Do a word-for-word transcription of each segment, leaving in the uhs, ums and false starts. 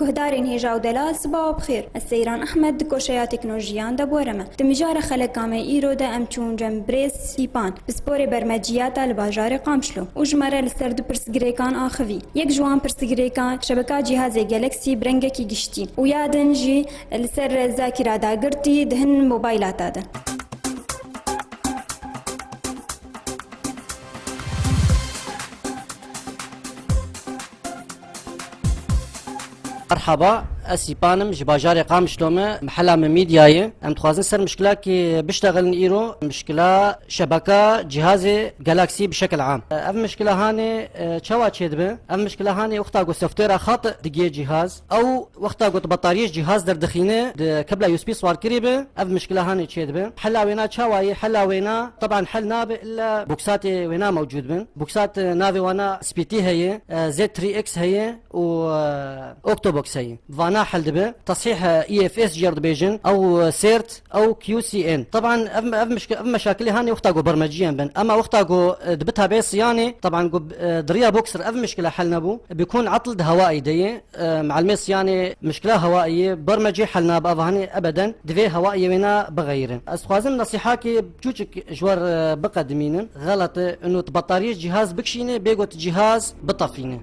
Guhdarên hêja û delal, sibawa bi xêr. Ez Seyran Ehmed, di koşeya teknolojiyan de bi we re me. Di mijara xeleka me îro de em çûn cem birêz Sîpan, pisporê bermeciyata li bajarê Qamişlo û ji me re li ser du pirsgirêkan axivî. Yek ji wan pirsgirêkan şebeka cîhazê Galaxy bi rengekî giştî û ya din jî li ser zakîra dagirtî di hin mobaylata de. Merhaba, ez Sîpan im, ji bajarê Qamişlo me, mehela me Mîdyayê. Em dixwazin ser mişkilakê biştexilin îro, mişkila şebeka cihazê Galaxy bi şekil am. Ev mişkila hanê, e, çawa çêdibe? Ev mişkila hanê wexta ku softwêra xat digê cihaz, ew wexta ku tu betariyê ji cihaz derdixîne, di kebla U S B swar kirî be, ev mişkila hanê çêdibe. Hela wêna çawa ye? Hela wêna, teban hel nabe illa boksatê wêna mewcûd bin. Boksat, e, navê wana S P T heye, e, Z three X heye û, e, Octobox heye. Vana hel dibe. Tesîh, e, E F S jêr dibêjin. Ew, e, sêrt, ew Q C N. Teban ev, ev mişk-, ev meşakilê hanê wexta ku bermeciyan bin. Ema wexta ku, e, dibi tabiê siyanê, teban ku, e, diriya boxer ev mişkila hel nebû. Bikun etl di hewayê de ye. E, mealmê siyanê mişkila hewayê ye, bermecê hel nabe, ev hanê ebeden divê hewayê wêna bixeyirin. Ez dixwazim nesîhakê çûçik ji we re biqedimînim. Xelet e, ino tu betariyê cihaz bikişîne, bêgo tu cihaz bitefîne.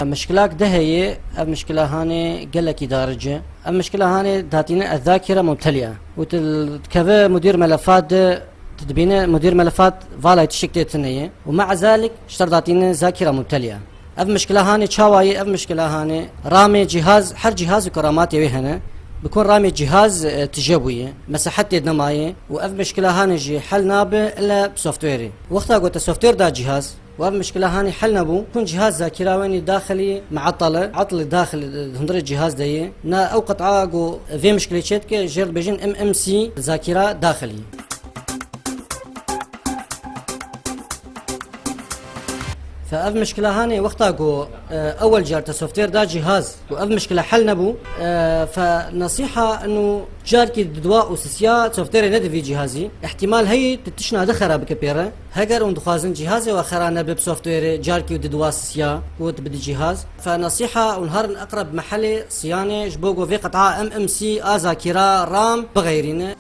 Mişkilak de heye, ev mişkila hanê gelekî daric e. Ev mişkila hanê datîne ez zakîre mumteliya. Û tu dikeve mudîr melefat de, tu dibîne mudîr melefat valay tiştik tê tune ye. Û mea zalik ji te re datîne zakîra mumteliya. Ev mişkila hanê çawa ye? Ev mişkila hanê ramê cihaz, her cihaz ku ramatê wê hene, bikun ramê cihaz, e, tije bûye, mesehetê nemaye û ev mişkila hanê jî hel nabe illa bi softwêrê. Wexta ku te softwêr da cihaz û ev mişkila hanê hel nebû, bikun cihaz zakîra wenî daxilî meetele, etlî daxilî, e, hundirê cihaz de ye. Na ew qit'a ku vê mişkilê çêdike, jêr dibêjin M M C zakîra daxilî. Fe ev mişkila hanê wexta ku, e, ewel car te softwêr da cihaz û ev mişkila hel nebû, e, fe nesîha inu carkî di dua û sisiya softwêrê nedi vî cihazî. Îhtîmal heyî tu tişna di xera bike pê re. Heger hûn dixwazin cihazê we xera nebe bi softwêrê carkî û di dua sisiya ku tu bidi cihaz. Fe nesîha hûn herin eqreb mehelê siyanê ji bo ku vê qet'a M M C a zakîra RAM bixeyrîne.